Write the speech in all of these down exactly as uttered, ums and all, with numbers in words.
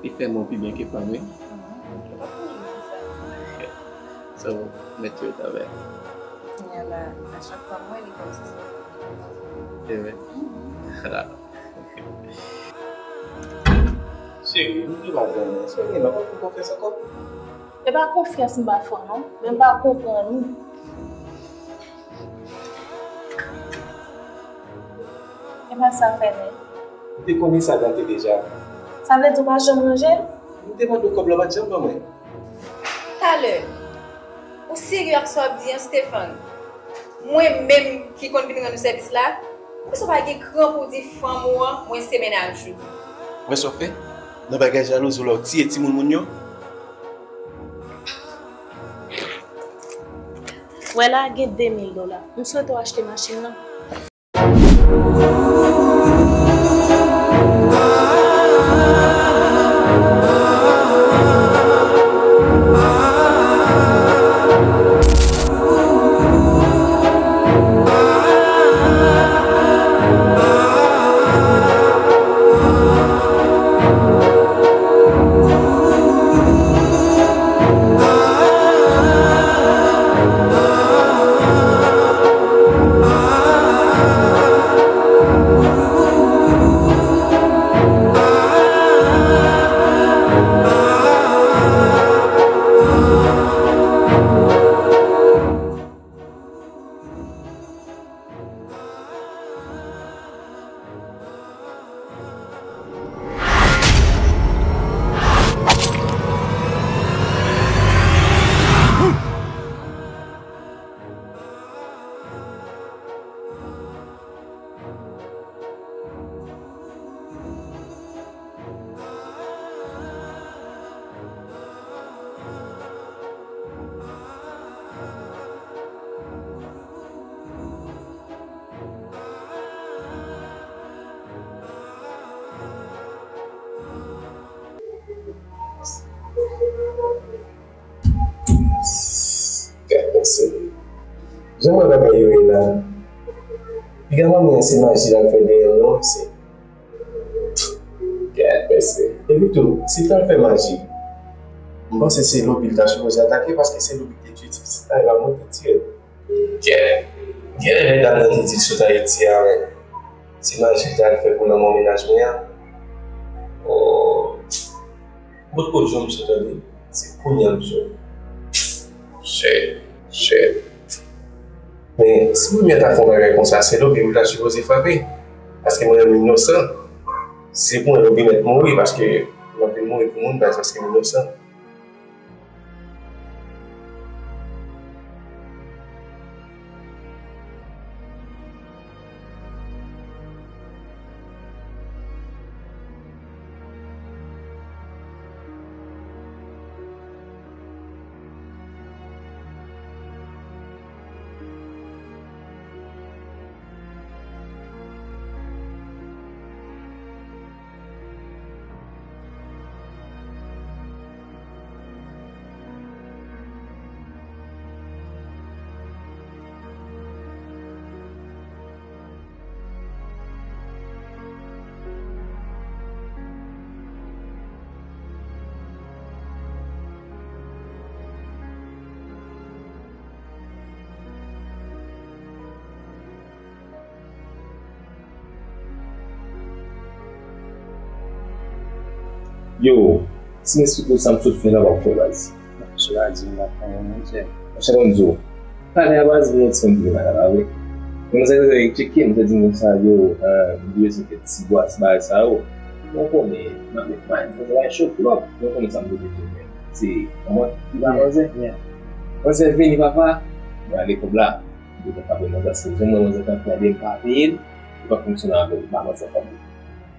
Li fè mo pi byen ke pa m, wi. Mhm. Ou pa konnen sa. So, mèt yo travay. Kounye a la, a chak fwa m wè li kòmsi se. Se vre? Mhm. Cheri, m te pa granmoun. Cheri, m pa fè konfyans ankò. E pa konfyans m pa fè w non, men m pa konprann ou. E pa sa fè men. M te konnen sa gate deja. Sa vle di w pa janm ranje l? M te mande w kòb la, w pa t janm ban mwen. Talè, ou serye ak sa w ap di an, Stéphane? Mwen menm ki konn vin rann ou sèvis la, poukisa w pa gen kran pou w di fanm ou an, mwen se mennaj ou? Wè sa w fè? Nan bagay jalouzi w la w tiye timoun moun yo? Wè la, gen de mil dola. M swete w achte machin nan. Gad mesye. Jan mwen wè bagay yo ye la. Piga manmi an se maji l al fè dèyè l non mesye. Gad mesye. Epi tou, si l t al fè maji, m panse se Lobi l ta sipoze atake paske se Lobi ki te tiye ti pitit la, e pa mwen ki tiye l. Gad, gad lè dam nan te di l sot Ayiti a, men se maji l t al fè pou lanmò mennaj mwen an. Oh. Kot Kojo m sot tande? Se kounye a m sot. Shit, shit. Men si Premye ta fè yon bagay konsa, se Lobi ou ta sipoze frape. Paske mwen menm m inosan. Se pou mwen Lobi mèt mouri, paske m ap vin mouri pou moun, paske m inosan. Yo, si m esplike w sa m sot fè la, w ap kwè baz. Monchè, pa di m pa fè anyen, monchè. Monchè, ban m di w. Talè a baz, m yon ti moun ki vin lakay la, wi. Manzè tcheke m, te di m konsa, yo, eh, m bezwen kèk ti bwa, ti bagay sa yo. Bon, konnen, m ap met may, m fè travay cho twòp. Bon, konnen sa m te bezwen fè. Se, kòman, li pa manzè? Manzè vini, papa. Mwen ale kòb la. M te ka bay manzè, se jan mwen manzè t ap gade m pa peye l, li pa fonksyone avè l, m pa manzè kòb li.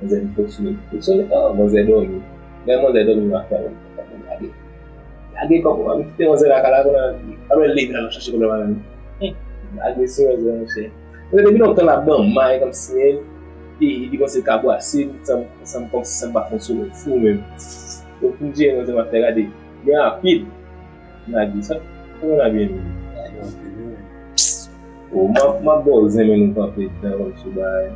Manzè vin fonksyone, fonksyone, ah, manzè dòmi. Lè manzè dòmi, m ap fè mwen, mwen gade. Lage kòb mwen, m kite manzè lakay la, kounye a, apre l leve la, l ap chache kòb la, pa jwenn li. Hum, lage sou manzè, monchè. Manzè depi lontan l ap ban m may kòmsi, e, e li panse l ka bwase m, san, san, kòmsi sa m pa fonksyone, fou menm. Donk, pou m jere manzè, m ap fè gade. Byen rapid. Nagi, sa, kòman Nagi ye menm? O, m ap, m ap ba w zen men nou kanpe dan kòmsi w bay.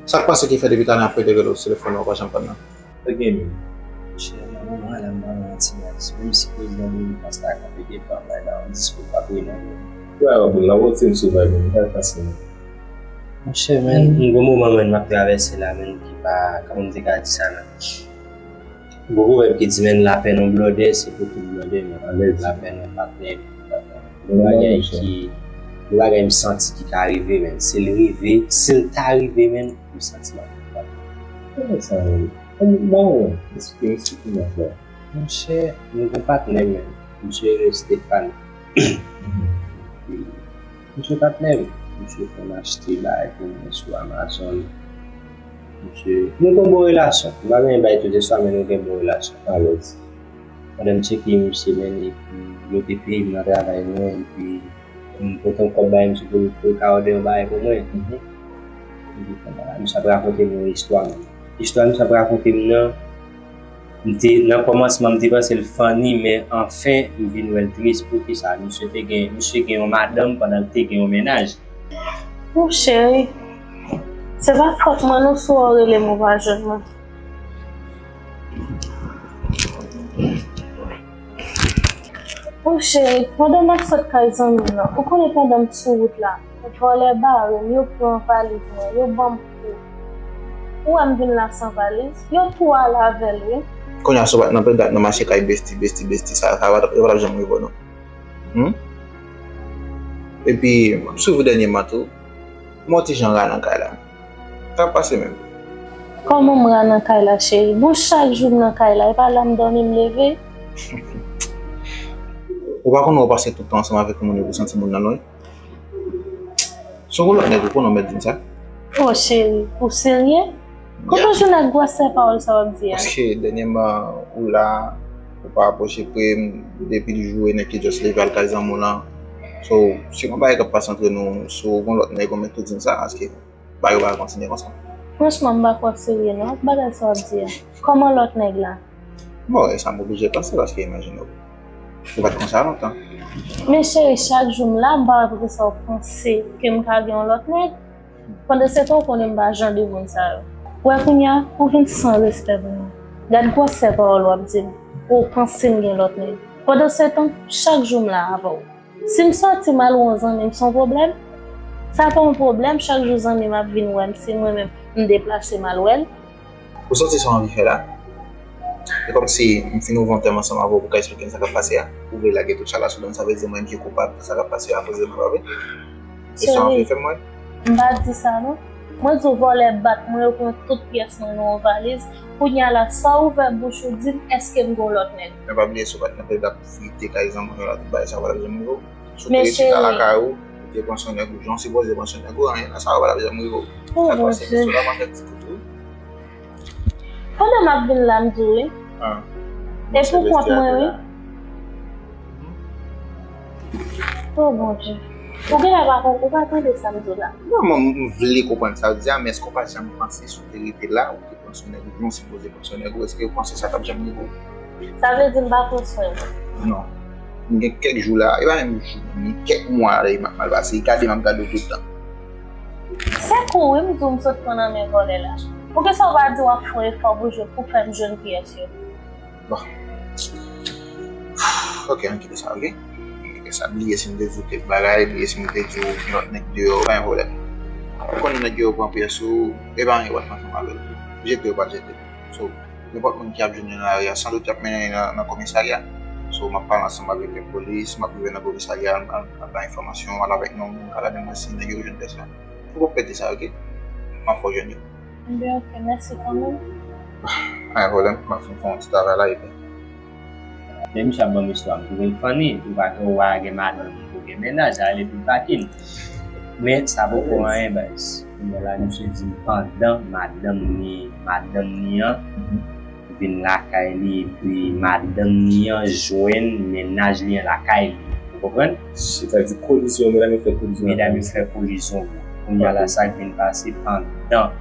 Sa k pase ki fè depi talè m ap rele w sou telefòn nan, ou pa janm pran nan? Sa gen menm? Monchè, manman m rele m nan yon ti baz. Menm si prezidan Boniface ta kanpe devan m la, m dispo pou ap rele l. Ou wè, bon, nan wotin sou vibe, m pa fasil. Monchè, men, m gon moman, men, m ap travèse la, men, ki pa, kòman m te ka di sa, men. Gon pwovèb ki di, men, lapèn yon blòdè, se pou tout blòdè, men, lapèn yon patnè, yon bagay ki, yon bagay m santi ki ka rive, men, si l rive, si l ta rive, men, m santi m ap fè l. Kòman sa, men? Ban mwen, eksplike, eksplike mwen, frè. Monchè, m gon patnè, men, misye rele Stéphane. Misye patnè m. Misye konn achte bagay pou mwen sou Amazon. Misye, nou gen bon relasyon. M pa gen bagay tout de swa, men nou gen bon relasyon. Alèz. Pandan m tcheke misye, men, epi yo te peye m nan travay mwen, epi m pote yon kòb bay misye pou, pou l ka òdè yon bagay pou mwen. Epi kòman la, misye ap rakonte m yon istwa, men. Istwa misye ap rakonte m nan, M te, nan kòmansman, m te panse l funny, men anfen, m vin wè l tris. Poukisa? Misye te gen, misye gen yon madanm pandan l te gen yon mennaj. Mon cheri, se pa fòt mwen non si w rele m ou pa jwenn mwen. Mon cheri, pandan m ap sot kay zanmi m nan, ou konnen pandan m sou wout la, vòlè bare m, yo pran valiz mwen, yo ban m kou. Ou wè m vin la san valiz? Yo tou ale avè l wi. Kounye a si w pa t nan pè dat nan mache kay besti besti besti sa, sa pa t ap, yo pa t ap janm rive w non. Humm. Epi, m ap swiv ou dènyèman tou. M wè w ti jan ra nan kay la. Sa k ap pase menm? Kòman m ra nan kay la cheri? Bon chak jou m nan kay la, e pa la m dòmi m leve. Ou pa konnen w pase tout tan ansanm avèk yon moun epi w santi moun nan lwen? Si w gon lòt nèg ou konnen w mèt di m sa. Oh cheri, ou serye? Kote w jwenn ak gwosè pawòl sa w ap di a? Paske dènyèman ou la, ou pa apwoche pre m depi l jou e nèg ki just leve al kay zanmi w lan. So, si gon bagay k ap pase antre nou, si w gon lòt nèg ou mèt tou di m sa, paske bagay yo pa ka kontinye konsa. Franchman m pa kwè w serye non ak bagay sa w ap di a. Kòman lòt nèg la? Bon, e sa m oblije panse paske imajine w. Ou pa t konsa lontan. Men cheri, chak jou m la, m pa wè poukisa w panse ke m ka gen yon lòt nèg. Pandansetan, ou konnen m pa jan de moun sa yo. Wè kounye a, ou vin san respè pou mwen. Gad gwosè pawòl w ap di m. Ou panse m gen lòt nèg. Pandansetan, chak jou m la avè w. Si m sòti m al wè yon zanmi m, se yon pwoblèm? Sa pa yon pwoblèm, chak jou zanmi m ap vin wè m, se mwen menm m deplase m al wè l. Ou santi sa w anvi fè la? E kòmsi m fin ouvè yon tèm ansanm avè w pou w ka eksplike m sa k ap pase a. Ou vle lage tout chala sou do m, sa vle di mwen menm ki koupab nan sa k ap pase a akoz de mwen, pa vre? E sa w anvi fè m wè? M pa di sa non. Mwen di w vòlè bat mwen, yo pran tout pyès mwen nan yon valiz. Kounye a la, sa w ouvè bouch ou di m, èske m gen yon lòt nèg? Men pa bliye si w pa t nan pè d ap frite kay zanmi w yo la, tout bagay sa yo pa t ap janm rive w. Si w te ret chita lakay ou, ou te pran swen nèg ou jan w sipoze pran swen nèg ou, anyen nan sa yo pa t ap janm rive w. Sa k pase, mesye w la pa fè ti kout wi. Pandan m ap vin la, m di w wi. E pou kont mwen wi. Oh Bondye. Ou genlè pa konprann, ou pa tande sa m di w la. Non, mwen, m vle konprann sa w di a, men èske w pa janm panse si w te rete la, ou te pran swen nèg ou jan w sipoze pran swen nèg ou, èske w panse sa t ap janm rive w? Sa vle di m pa pran swen mwen? Non. M gen kèk jou la, e pa menm jou, men kèk mwa la, m ap mal pase. Gade m ap gade w tout tan. Se kou wi m di w m sot pran nan men vòlè la. Poukisa w pa di w ap fè yon efò pou jwe, pou fè m jwenn pyès yo? Bon. Ok, ann kite sa, ok? Ann kite sa. Bliye si m te di w kèk bagay, bliye si m te di w gen lòt nèg deyò, pa gen pwoblèm. Ou konnen nèg yo pran pyès ou, e pa anyen w ap fè ansanm avè l. Jete yo pa jete. So, nenpòt moun ki ap jwenn yo nan lari a, sandout y ap mennen yo nan, nan komisarya. So, m ap pale ansanm avèk lapolis, m ap rive nan komisarya, m ap, m ap bay enfòmasyon, al avèk non, m ka ladan mwen si nèg yo jwenn pyès la. Ou p ap pèdi sa, ok? M ap fè w jwenn yo. Ebyen, ok, mèsi kanmenm. Pa gen pwoblèm, m ap fin fè yon ti travay la, epi. Lè misye ap ban m istwa, m twouve l funny. Ou pa, ou pa gen madanm, ou gen mennaj, sa rele pickpocketing. Men, sa poko anyen, baz. Kounye a la, misye di m pandan madanm li, madanm li an, vin lakay li, epi madanm li an jwenn mennaj li an lakay li. Ou konprann? Sètadi kolizyon, medam yo fè kolizyon. Medam yo fè kolizyon, bro. Kounye a la, sa k vin pase pandan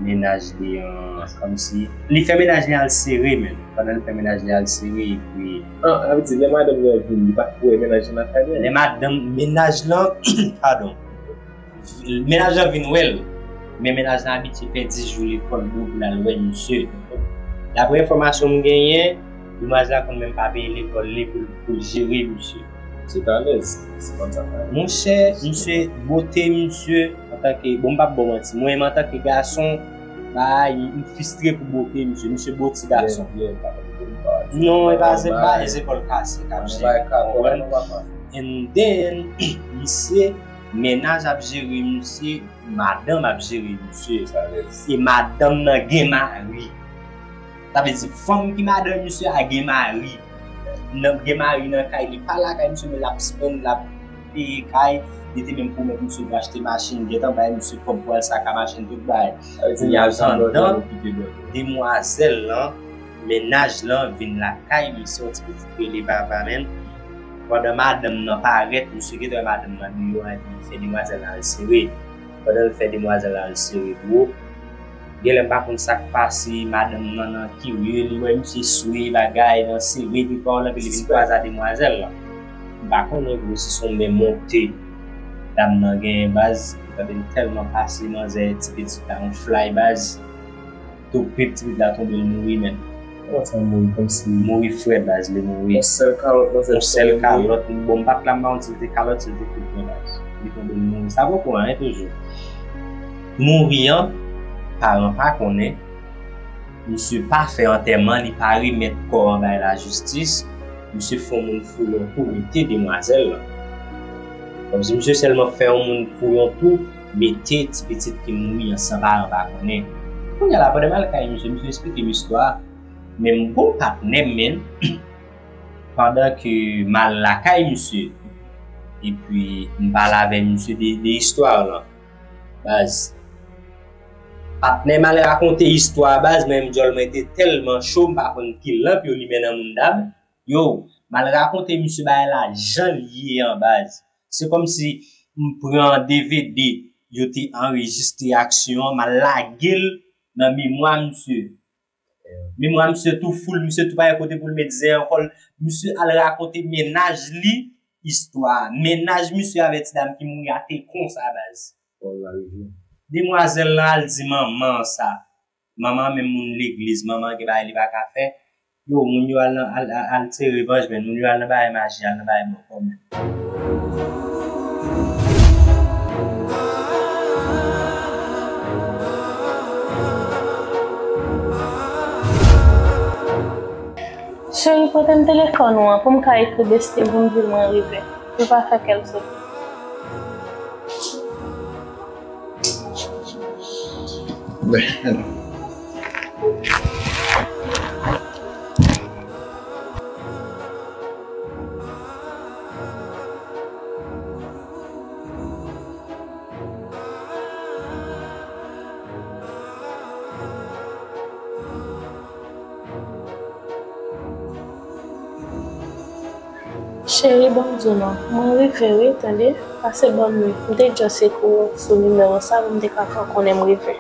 mennaj li an, kòmsi, li fè mennaj li al sere, menn. Pandan l fè mennaj li al sere, epi. Ah, sa vle di, lè madanm li an vin, li pa t wè mennaj lan lakay li an? Lè madanm, mennaj lan, padon. Mennaj lan vin wè l. Men mennaj lan abitye pèdi jou lekòl bro pou l al wè misye. Daprè enfòmasyon m genyen, demwazèl la konn menm pa peye lekòl li pou l, pou l jere misye. Misye t alèz, se konn sa k pase. Monchè, misye, bote misye, antanke, bon, m p ap ba w manti, mwen menm antanke gason, bay, m fistre pou bote misye, misye bo ti gason. Non, e pa se pa e zepòl kase k ap jere, w konprann? And then, misye, mennaj ap jere misye, madanm ap jere misye. E madanm nan gen mari. Sa vle di, fanm ki madanm misye a gen mari. Nan, gen mari nan kay li, pa lakay misye, men l ap spend, l ap peye kay. Li te menm pwomèt misye pou achte machin, gentan bay misye kòb pou al saka machin, tout bagay. Kounye a, pandan demwazèl lan, mennaj lan vin lakay misye, yon ti pitit rele papa, menn. Pandan madanm nan parèt, misye gentan wè madanm nan deyò, epi li fè demwazèl la al sere. Pandan l fè demwazèl la al sere, bro, genlè m pa konn sa k pase, madanm nan nan kirye, li wè misye swe bagay nan sere, epi pawòl anpil, li vin kwaze a demwazèl lan. M pa konnen, bro, si se yon men monte dam nan genyen, baz, tande l tèlman pase manzè, ti pitit la, yon fly, baz. Tou pip ti pitit la tonbe, l mouri, menn. Kòman sa mouri kòmsi? Mouri frèt, baz, li mouri. Yon sèl kalòt nan tèt. Yon sèl kalòt, bon, m pa t la, m pa konn si l te kalòt, si l te kout, men, baz. Li tonbe, l mouri. Sa poko anyen toujou. Mouri an, paran pa konnen. Misye pa fè antèman, li pa remèt kò an bay lajistis. Misye fè yon moun foule yon tou, mete demwazèl lan. Kòmsi misye sèlman fè yon moun foule yon tou, mete ti pitit ki mouri an san paran pa konnen. Kounye a la, pandan m al kay misye, misye esplike m istwa a, men m gon patnè m, menn, pandan ke m al lakay misye, epi m pale avè misye de, de istwa lan. Baz, patnè m al rakonte istwa a, baz, men djòl mwen te tèlman cho, m pa konn ki lanp yo limen nan mouda m. Yo, m al rakonte misye bagay la jan l ye an, baz. Se kòmsi m pran D V D yo te anrejistre aksyon an, m al lage l nan memwa misye. Memwa misye tou foul, misye tou pa gen kote pou l met zen ankò. Misye al rakonte mennaj li istwa a. Mennaj misye avè ti dam ki mouri a te konsa, baz. Pawòl la rive. Demwazèl lan al di manman an sa. Manman an menm moun legliz, manman an gen bagay li pa ka fè. Yo, moun yo al nan, al, al, al tire revanj, men moun yo al nan bagay maji, al nan bagay bòkò, men. Cheri, prete m telefòn ou an pou m ka ekri Destiny pou m di l mwen rive. Pou l pa fè kè l sote. Cheri, ban m di w non, mwen rive wi, tande. Pase ban m li. M te just ekri w sou nimewo sa pou m te ka fè w konnen m rive.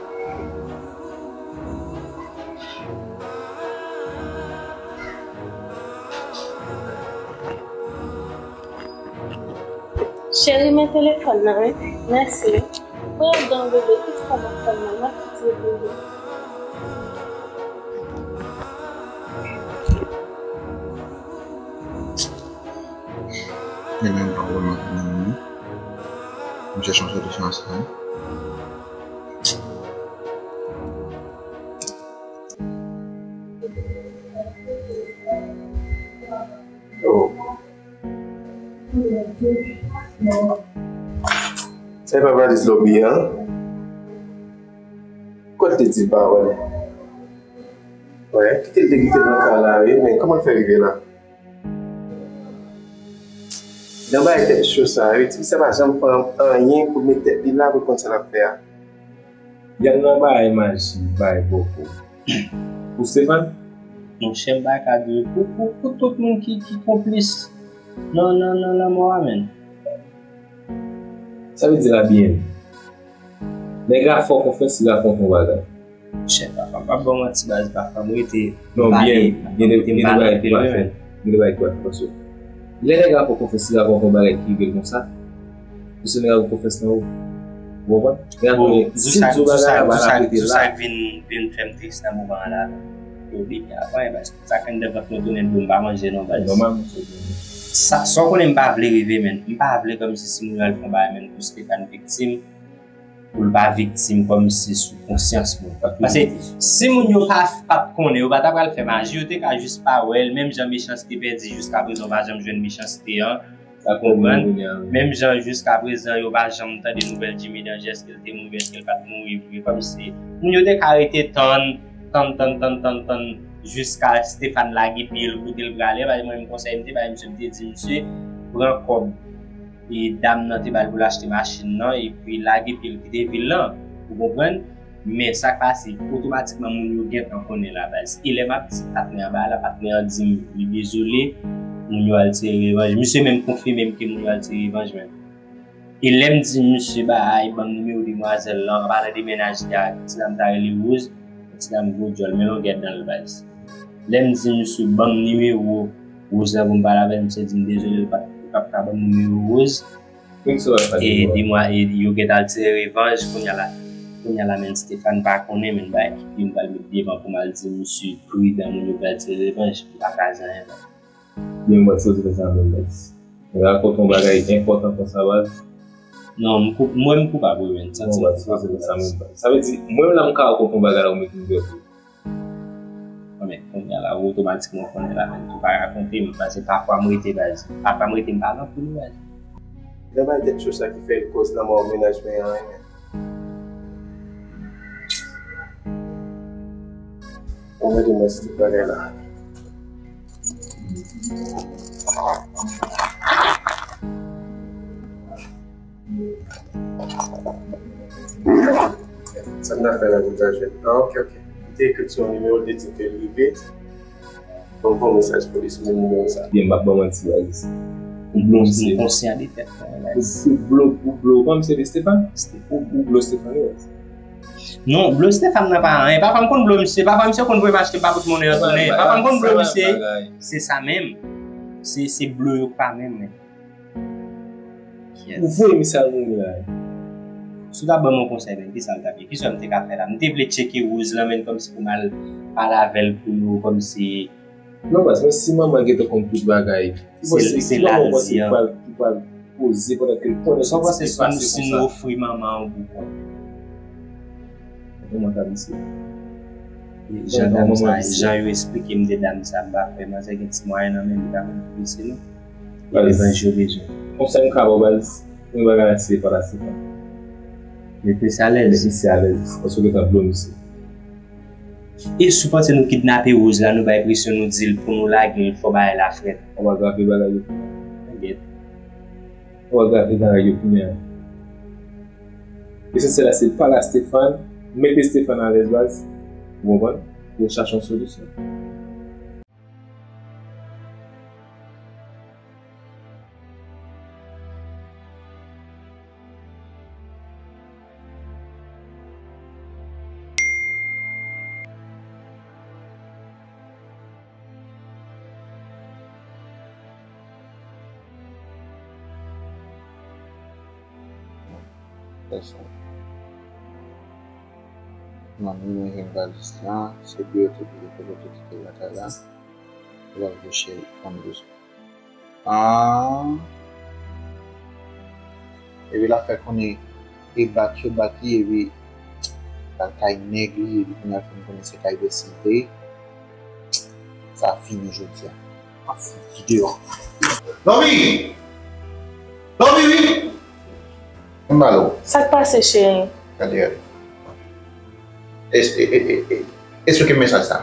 Cheri, men telefòn nan wi. Mèsi wi. Pran dan bebe, kisa m ap fè m nan, m ap fouti epi wi. Menm mwen pa vrèman konprann li. M chèche yon solisyon a sa. Oh. Sa e pa valis Lobby an? Kot te di pawòl? Wè, kite l te kite nan ka la, wi, men kòman l fè rive la? Nan bagay tèt cho sa, wi, ti sa pa janm fè anyen pou met tèt li la pou l konn sa l ap fè a. Y al nan bagay maji, bagay bòkò. Pou Stéphane? Monchè, m pa ka di w. Pou, pou, pou tout moun ki, ki konplis nan, nan, nan lanmò a, menn. Sa vle di la byen. Nèg la fè w konfyans, li rakonte yon bagay. Monchè, papa, m p ap ba w manti, baz, papa, m rete. Non, byen, gen de, gen de bagay ki pa fèt. Gen de bagay ki pa fèt, paske lè nèg la fè w konfyans, li rakonte yon bagay ki rive l konsa, pou se nèg la fè konfyans nan ou. Ou konprann? Bon, si m di w bagay la, pa repete la. Sa k vin, vin fè m tris nan moman an la. Yo depi avan, e baz, sa k anndan vant mwen tounen dlo, m pa manje non, baz. Nòmal, mwen sot manje. Sa, sa w konnen m pa vle rive, menn. M pa vle kòmsi si moun yo al fè yon bagay, menn, pou Stéphane viktim, pou l pa viktim kòmsi sou konsyans mwen. Paske si moun yo pa, pa t konnen, yo pa ta pral fè maji, yo te ka jis pa wè l, menm jan Mechanste pèdi jiska prezan, yo pa janm jwenn Mechanste an. Ou konprann? Menm jan jiska prezan, yo pa janm tande nouvèl Jimmy Danger, èske l te mouri, èske l pa t mouri vre, kòmsi moun yo te ka rete tann, tann, tann, tann, tann, tann, jiska Stéphane lage pye l kote l prale, paske mwen menm konsèy m te bay misye, m te di misye, pran kòb e dam nan te ba l pou l achte machin nan, epi lage pye l kite vil lan. Ou konprann? Men sa k pase, otomatikman moun yo gentan konnen la, baz. E lè m ap di patnè an bagay la, patnè an di m li dezole, moun yo al tire revanj. Misye menm konfime m ke moun yo al tire revanj menm. E lè m di misye bay, ban m nimewo demwazèl lan, an palan de mennaj li a, ti dam ta rele Rose, ti dam gwo djòl, men longè dan l, baz. Lè m di misye ban m nimewo Rose la pou m pale avè l, misye di m dezole, li pa t, li p ap ka ban m nimewo Rose. Kisa w al fè? E demwa-, e yo gentan al tire revanj, kounye a la, kounye a la, menn, Stéphane pa konnen, menn, bagay ki pi m pral met devan pou m al di misye pridan, moun yo pral tire revanj, m pa ka di anyen, baz. Byen, mwen sipoze fè sa menm, baz. Rakonte yon bagay enpòtan konsa, baz. Non, m kou-, mwen, m koupab, wi, menn. Santi m koupab, baz. Sa vle di, mwen menm la, m ka rakonte yon bagay la, ou mete m dèyè. Bon, men, kounye a la, ou otomatikman konnen la, menn, tou pa rakonte m, paske pafwa m rete, baz. Pafwa m rete, m pa nan koul, baz. Nan bay tèt cho sa ki fè l koz lanmò mennaj mwen an, wi, menn. Ou mete mwen sou tout bagay la. Sa n ap fè la pou ta jwenn? Ah, ok, ok. Li te ekri sou yon nimewo, li te di ke l rive. Ban m fè yon mesaj pou li sou menm nimewo sa. Byen, m p ap ba w manti, baz. Ou blo misye. M konsyan de tèt mwen, baz. Ou, ou blo, ou blo, kòman misye rele, Stéphane? Ou, ou blo Stéphane, wi, baz. Non, blo Stéphane nan pa anyen. Pafwa m konn blo misye, pafwa misye konn voye m achte m pa pote monnen an tounen. Pafwa m konn blo misye, se sa menm. Se, se blo yo k pa menm, menm. Ou voye misye al mouri la. Si w ta ban m yon konsèy, menn, kisa l t ap ye? Kisa m te ka fè la? M te vle tcheke Rose lan, menn, kòmsi pou m al pale avè l pou yo, kòmsi. Non, baz, men si manman gentan konn tout bagay, se, se manman w panse ki pral, ki pral poze pandan ke l konnen sa ki pase konsa. Ou panse si nou, si nou ofri manman an yon boukon? Manman ta vise. Jan dam sa, jan yo esplike m de dam sa, m pa kwè manzè gen ti mwayen nan men li, li pa konn vise non. E revanj yo bezwen. Konsèy m ka ba w, baz, premye bagay la se pa la Stéphane. Met misye alèz. Met misye alèz, paske w gentan blo misye. E si w panse nou kidnape Rose la, nou bay presyon, nou di l pou nou lage l, fò bagay la frèt. W ap agrave bagay yo kounye a. Tengèt. W ap agrave bagay yo kounye a. Esansyèl la se pale a Stéphane, mete Stéphane alèz, baz. Ou konprann? Pou w chache yon solisyon. Fè sa. Manmi mwen jwenn valiz lan, se byen yo te bliye kote yo te kite lakay la. Love you, cheri, konn bezwen. Ah. Epi l ap fè konnen e bat yo bat li, epi l al kay nèg li, epi kounye a l fin konnen se kay bèsèl li te ye. Sa fini jodi a. M ap fout li deyò. Love you! Love you, wi! Mwen ba l ou. Sa k pase, cheri? Gade, gade. Es-, e, e, e, e, esplike m mesaj sa.